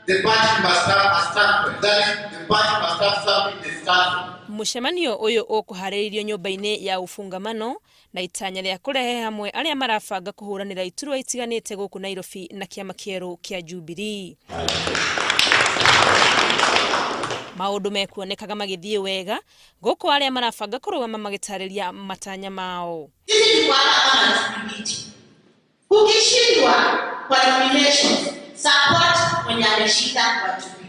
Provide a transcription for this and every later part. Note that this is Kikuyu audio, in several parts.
The party must have a standpoint. That is, the party must have something they stand for. Mũcemanio ũyũ ũkũharĩrĩrio nyũmba-inĩ ya Ufungamano na itanya rĩa kũrehe hamwe arĩa marabanga kũhũranĩra iturwa itiganĩte gũkũ Nairobi na kĩama kĩerũ kĩa Jubilee. Maũndũ mekuonekaga magĩthiĩ wega gũkũ arĩa marabanga kũrũgama magĩtarĩria matanya mao. Sisi tuko hapa kama Jubilee. Ukishindwa kwa nominations, support mwenye ameshinda kwa Jubilee.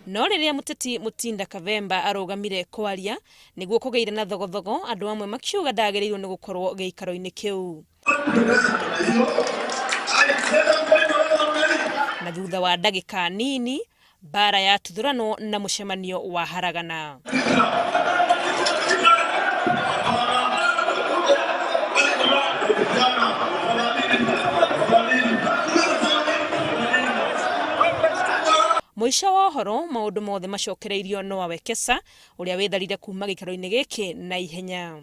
No rĩrĩa mũteti Mutinda Kavemba arũgamire kwaria nĩguo kũgĩire na thogothogo, andũ amwe makiuga ndagĩrĩirwo nĩ gũkorwo gĩikaro-inĩ kĩu. Na thutha wa ndagĩka nini mbara yatuthũranwo na mũcemanio wa haragana. Mũico wa ũhoro, maũndũ mothe macokereirio Noah Wekesa ũrĩa wĩtharire kuma gĩikaro-inĩ gĩkĩ na ihenya.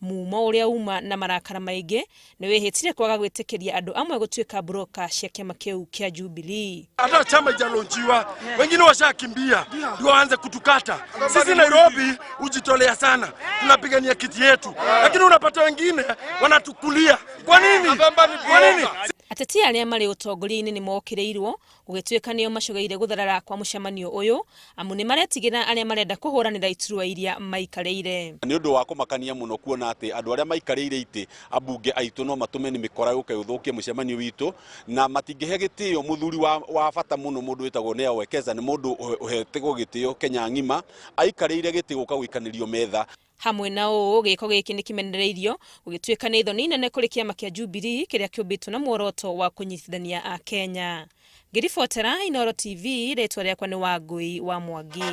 Mumo ũrĩa uma na marakara maingĩ nĩ wĩhĩtire kwaga gwĩtĩkĩria andũ amwe gũtuĩka broka cia kĩama kĩu kĩa Jubilee. Hata chama haijalaunchiwa, wengine washakimbia ndio waanze kutukata. Sisi Nairobi hujitolea sana, tunapigania kiti yetu, lakini unapata wengine wanatukulia. Kwa nini? Kwa nini? Ateti arĩa marĩ ũtongoria-inĩ nĩ mokĩrĩirwo gũgĩtuĩka nĩo macogeire gũtharara kwa mũcemanio ũyũ, amu nĩ maretigĩra arĩa marenda kũhũranĩra iturwa iria maikarĩire. Nĩ ũndũ wa kũmakania mũno kuona atĩ andũ arĩa maikarĩire itĩ ambunge aitũ no matũme nĩ mĩkora yũke gũthũkie mũcemanio witũ, na matingĩhe gĩtĩo mũthuri wa bata mũno, mũndũ wĩtagwo Nea Wekesa. Nĩ mũndũ ũhetwo gĩtĩo Kenya ng'ima, aikarĩire gĩtĩ gũka gũikanĩrio metha. Hamwe na ũũ, gĩko gĩkĩ nĩ kĩmenereirio gũgĩtuĩka nĩ thoni nene kũrĩ kĩama kĩa Jubilee kĩrĩa kĩũmbĩtwo na muoroto wa kũnyitithania Akenya. Ngĩribotera Inooro TV, rĩtwa rĩakwa nĩ Wangũi wa Mwangi.